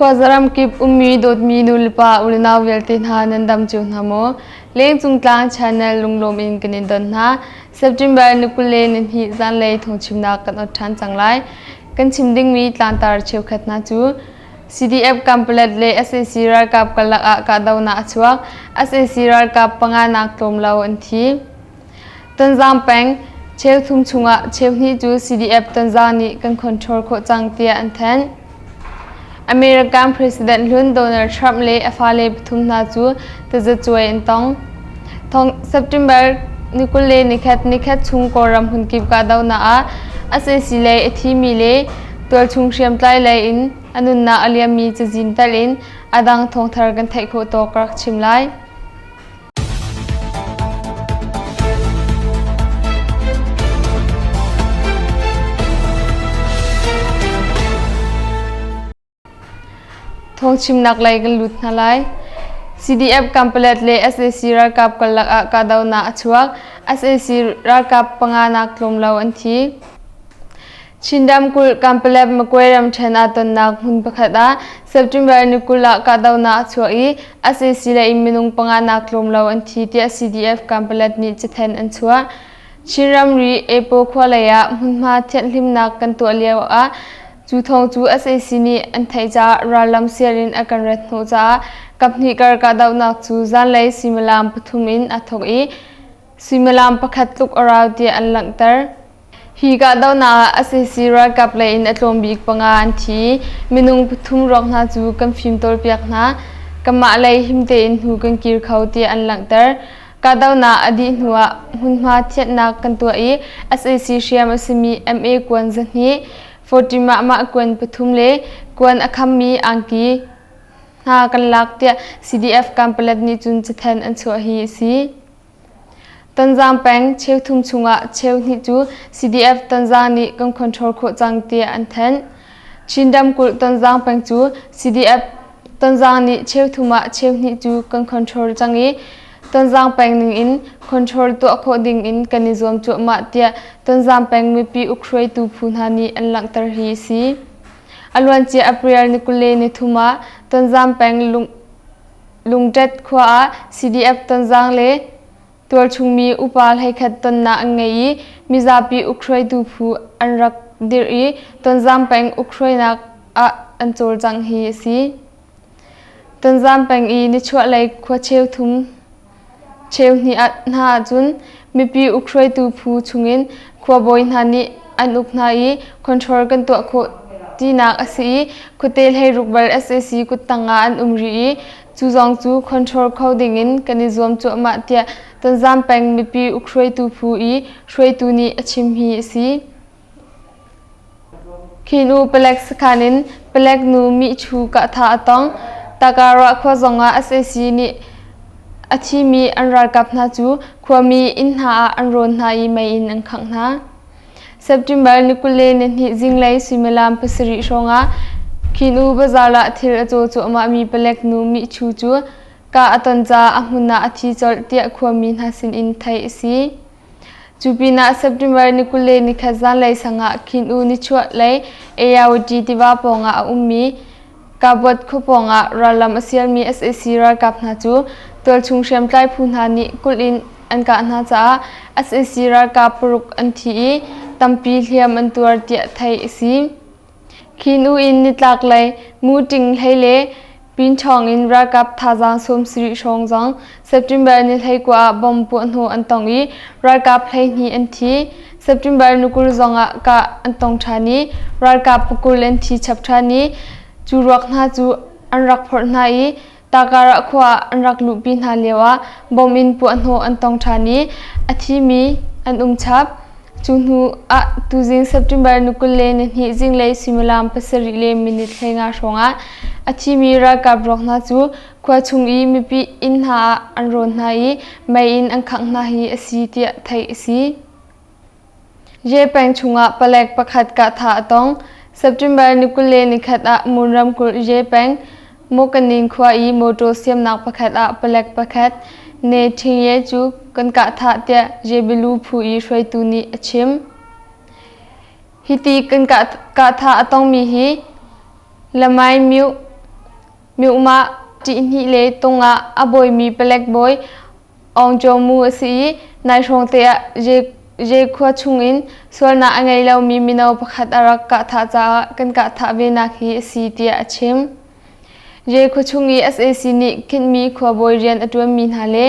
Khuazaram kip ummi dawtmi nulepa unau vialte hna nan dam cio hna maw? Lengcung Tlang Channel lunglawm in kan in don hna. September ni 22 zanlei thawngchimnak kan ot ṭhan cang lai. Kan chim dingmi tlangtar cheukhat hna cu CDF Kanpalet le sac ralkap karlak ah kahdohnak a chuak. Sac ralkap panga nak tlawm lo an thi. Tonzang peng cheuthum chungah cheuhnih cu CDF Tonzang nih kan control khawh cang tiah an thanh. American President hlun Donald Trump le a fale pathum hna cu tazacuai an tong. Thong September ni 21 nikhat chung Kawlram hmunkip kahdohnak ah sac lei a thimi le tualchung hriamtlai lei in a nunnak a liammi cazin tal in a dang thawngthar kan theih khawh tawk ka rak chim lai. Thawngchimnak lei kan lut hna lai. CDF Kanpalet le sac ralkap karlak ah kahdohnak a chuak. Sac ralkap panga nak tlawm lo an thi. Chin ramkulh Kanpalet Magway ramṭhen aa tonnak hmun pakhat ah September ni 20 ah kahdohnak a chuak i sac lei in minung panga nak tlawm lo an thi tiah CDF Kanpalet nih cathanh an chuah. Chin ramri Apo khua lei ah hmunhma thianhhlimnak kan tuah lio ah Cu thawng cu sac nih an theih caah rallam sial in a kan rat hnawh caah kaphnih kar kahdohnak cu zanlei suimilam pathum in aa thawk i suimilam pakhat tluk a rau tiah an langhter. Hi kahdohnak ah sac ralkap lei in a tlawm bik panga an thi i minung pathum ruak hna cu kan fimtawlpiak hna. Kanmah lei him tein hnu kan kir kho tiah an langhter. Kahdohnak a dih hnuah hmunhma thianhnak kan tuah i sac hriam a simi MA kuan zahnih, 40 mah kuan pathum le kuan a khammi angki hna kan lak tiah CDF Kanpalet nih cun cathanh an chuah hi a si. Tonzang peng cheuthum chungah cheuhnih cu CDF Tonzang nih kan control khawh cang tiah an thanh. Chin ramkulh Tonzang peng cu CDF Tonzang nih cheuthum ah cheuhnih cu kan control cang i Tonzang peng ningin control tuah khawh dingin kan i zuam cuahmah tiah Tonzang peng mipi ukhruaitu phu hna nih an langhter hi a si. A luancia April ni 23 ah Tonzang peng Lungṭet khua ah CDF Tonzang le Tualchungmi upa hleikhat tonnak an ngei i mizapi ukhruaitu phu an rak dirh i Tonzang peng ukhruainak ah an cawlcangh hi a si. Tonzang peng i nichuahlei khua cheuthum cheuhnih hna ahcun mipi ukhruaitu phu chungin khuabawi hna nih an uk hna i control kan tuah khawh tinak a si i khuate hleiruk bal sac kuttang ah an um rih i Cu zong cu control kho dingin kan i zuam cuahmah tiah Tonzang peng mipi ukhruaitu phu i hruaitu nih a chim hi a si. Khi nu palek sakhan in palek nu mihchu kahtha a tong. Takara khua zongah sac nih a thimi an ralkap hna cu khuami inn hna ah an rawn hna i mei in an khangh hna. September ni 22 zinglei suimilam pasarih hrawngah Khinu bazar ah thil a caw cuahmahmi palek nu Mihchu cu kah a ton caah a hmun ah a thi colh tiah khuami hna sinin theih a si. Cu pinah September ni 21 zanlei sangah Khinu nichuah lei Ayawati tiva pawngah a ummi Kabuat khua pawngah rallam a sialmi sac ralkap hna cu tualchung hriamtlai phu hna nih kulh in an kah hna caah sac ralkap paruk an thi i tampi hliam an tuar tiah theih a si. Khi hnu in nitlaklei Muting hlei le Pinchawng in ralkap thazaang 70 hrawng zong September ni 19 ah bomb puahhnawh an tong i ralkap 12 an thi. September ni 20 zongah kah an tong ṭhan i ralkap pakul an thi chap ṭhan i cu ruak hna cu an rak phorh hna i Takarah khua ah an rak luhpi hna lioah bomb in puahhnawh an tong ṭhan i a thimi an um chap. Cu hnu ah tuzing September ni 22 zinglei suimilam pasarih le minute 15 hrawngah a thimi ralkap ruak hna cu khua chung i mipi inn hna ah an rawn hna i mei in an khangh hna hi a si tiah theih a si. Ye peng chungah palek pakhat kahthah a tong. September ni 21 ah Mon ramkulh Ye peng Mokanin khua i motor siamnak pakhat ah palek pakhat Ne Ṭhing Ye cu kan kahthah tiah Yebilu phu i hruaitu nih a chim. Hiti kan kahthah a tongmi hi Lamai Myu. Myuhmah ṭihhnih le tung ah a bawimi palek bawi Aung Kyaw Mu a si i nai hrawng te ah Je khua chungin sualnak a ngei lomi mino pakhat a rak kahthah caah kan kahthah venak hi a si tiah a chim. Je khua chung i sac nih khinhmi khuabawi rian a ṭuanmi hna le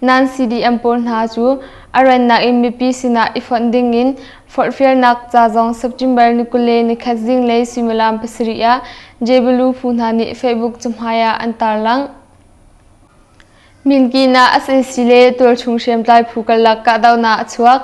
nan CDM pawl hna cu a rannak in mipi sinah i fonh dingin forhfialnak ca zong September ni 21 zinglei suimilam 7 ah Jebalu phu hna nih Facebook cahmai ah an tarlangh. Minkin ah sac le tualchung hriamtlai phu karlak kahdohnak a chuak.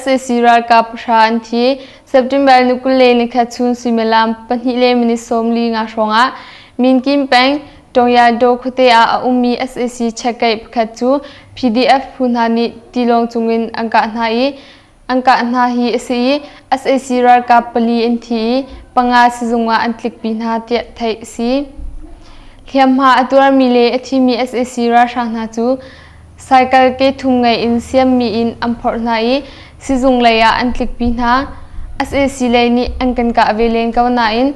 Sac ralkap pahra an thi. September ni 21 chun suimilam 2 le minute 45 hrawngah Minkin peng Tongyado khuate ah a ummi sac checkkeih pakhat cu PDF phu hna nih tilawng cungin an kah hna i An kah hna hi a si i sac ralkap pali an thi i panga sizung ah an tlikpi hna tiah theih a si. Hliamhma a tuarmi le a thimi sac ralhrang hna cu cycle ke thum ngei in siammi in an phorh hna i sizung lei ah an tlikpi hna. Sac lei nih an kan kah ve len ko nain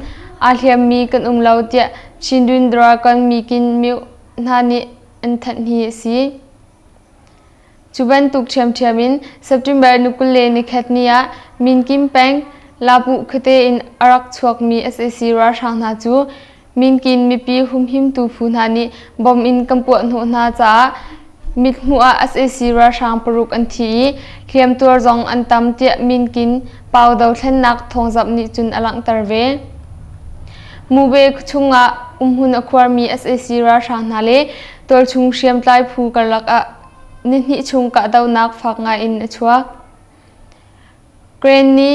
aa hliammi kan um lo tiah Chindwin Dragon Mikin Myo hna nih an thanh hi a si. Cu bantuk ṭhiamṭhiam in September ni 21 ni ah Minkim peng Lapuh khuate in a rak chuakmi sac ralhrang hna cu Minkin mipi humhimtu phu hna nih bom in kan puahhnawh hna caah mithmuh ah sac ralhrang paruk an thi i hliamtuar zong an tam tiah Minkin Pau dothlennak thawngzamh nih cun a langhter ve. Mube khuachung ah umhmun a khuarmi sac ralhrang hna le tualchung hriamtlai phu karlak ah nihnih chung kahdohnak fak ngai in a chuak. Granny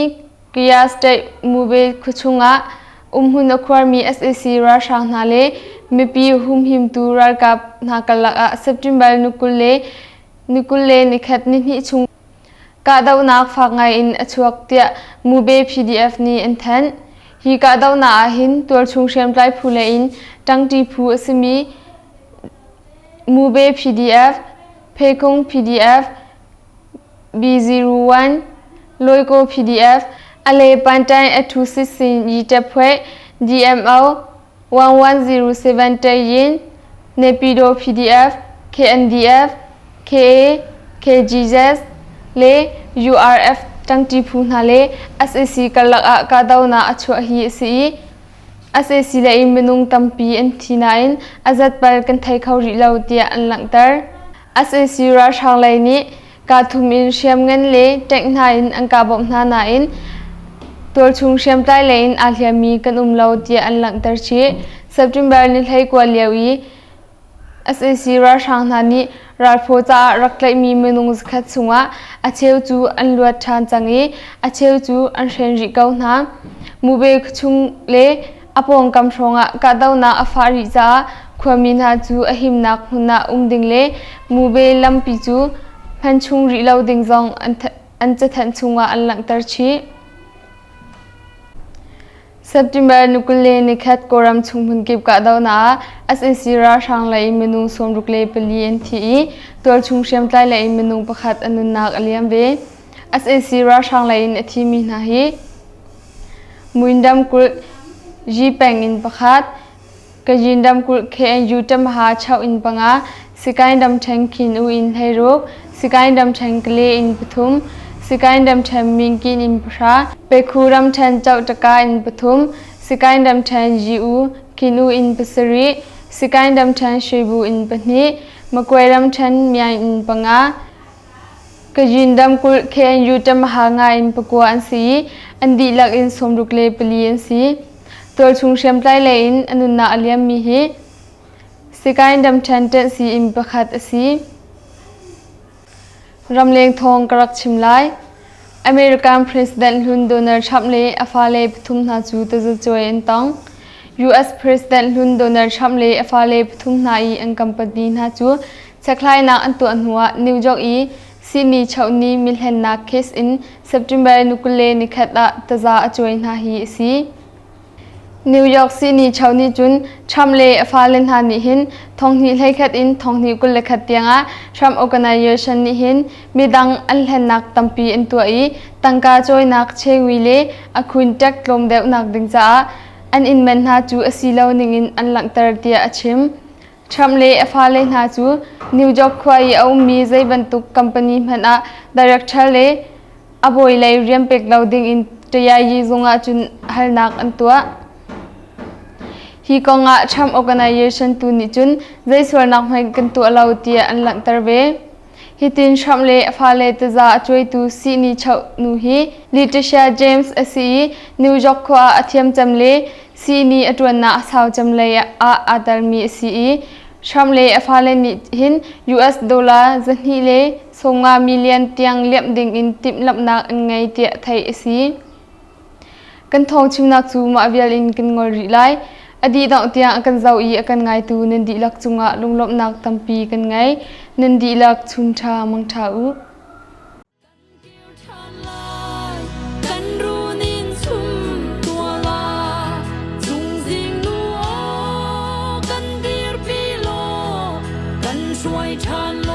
Kia State Mube khuachung ah umhmun a khuarmi sac ralhrang hna le mipi humhimtu ralkap hna karlak ah September ni 20 le ni 20 le nikhat nihnih chung Kahdohnak fak ngaiin a chuak tiah Mube PDF nih an thanh. Hi kahdohnak ahhin tualchung hriamtlai phu lei in ṭangṭi phu a simi Mube PDF, Phekung PDF, B01, Loiko PDF, Ale Pantai Athu Sisin Yi Ṭephueh, DMO, 1107 Tayin, Naypyidaw PDF, KNDF, KA, KGZ le URF ṭangṭi phu hna le sac karlak ah kahdohnak a chuah hi a si i sac lei in minung tampi an thi nain a zat bal kan thei kho rih lo tiah an langhter. Sac ralhrang lei nih Kaa thum in hriamngan le tank hna in an kah bawmh hna nain tualchung hriamtlai lei in aa hliammi kan um lo tiah an langhter chih. September ni 19 lio i sac ralhrang hna nih ralphaw caah rak tlaihmi minung zakhat chungah a cheu cu an luat ṭhan cang i a cheu cu an hren rih ko hna. Mube khuachung le a pawngkam hrawngah kahdohnak a fah rih caah khuami hna cu a himnak hmun ah um ding le mube lampi cu hman chung rih lo ding zong an cathanh chungah an langhter chih. September ni 21 Kawlram chung hmunkip kahdohnak ah sac ralhrang lei minung 64 an thi i tualchung hriamtlai lei minung pakhat a nunnak a liam ve. Sac ralhrang lei in a thimi hna hi Muin ramkulh Yi peng in pakhat, Kayin ramkulh KNU Tamaha chauh in panga, Sikaing ramṭhen Khin U in 16, Sikaing ramṭhen Kale in pathum, Sikaing ramṭhen Minkin in pahra, Pekhu ramṭhen Chohtaka in pathum, Sikaing ramṭhen Yi U, Khin U in pasarih, Sikaing ramṭhen Shwebu in pahnih, Magway ramṭhen Myaing in panga, Kayin ramkulh KNU Tamaha nga in pakua an si i an dihlak in 64 an si. Tualchung hriamtlai lei in a nunnak a liammi hi Sikaing ramṭhen ṭenhsi in pakhat a si. Ramleng thawng ka rak chim lai. American President hlun Donald Trump le a fale pathum hna cu tazacuai an tong. US President hlun Donald Trump le a fale pathum hna i an company hna cu Chekhlainak an tuah hnuah New York i sihni chohni mihlennak case in September ni 21 ah taza a cuai hna hi a si. New York sihni cho nih cun Trump le a fale hna nih hin thonghnih 11 in thonghnih 21 tiangah Trump Organization nih hin midang an hlennak tampi an tuah i tangka cawinak cheui le a khun ṭek tlawm deuhnak ding caah An inn man hna cu a si lo ningin an langhter tiah a chim. Trump le a fale hna cu New York khua i a ummi zei bantuk company hmanh ah director le a bawi lei rian pek lo dingin Tayayi zung ah cun halnak an tuah. Hi kongah Trump Organization tu nih cun zei sualnak hmanh kan tuah lo tiah an langhter ve. Hitin Trump le a fale taza a cuaitu sihni choh nu hi Letitia James a si i New York khua ah a thiam cem le sihni a ṭuannak a sau cem lei ah aa telmi a si i Trump le a fale nih hin US dollar 250 million tiang liamh dingin timhlamhnak an ngei tiah theih a si. Kan thawng chimnak cu mah vial in kan ngol rih lai. A dih dongh tiang a kan zoh i a kan ngaitu nan dihlak cungah lunglawmhnak tampi kan ngei. Nan dihlak chun ṭha mang ṭha u. Kan dirpi law kan hruai ṭhan.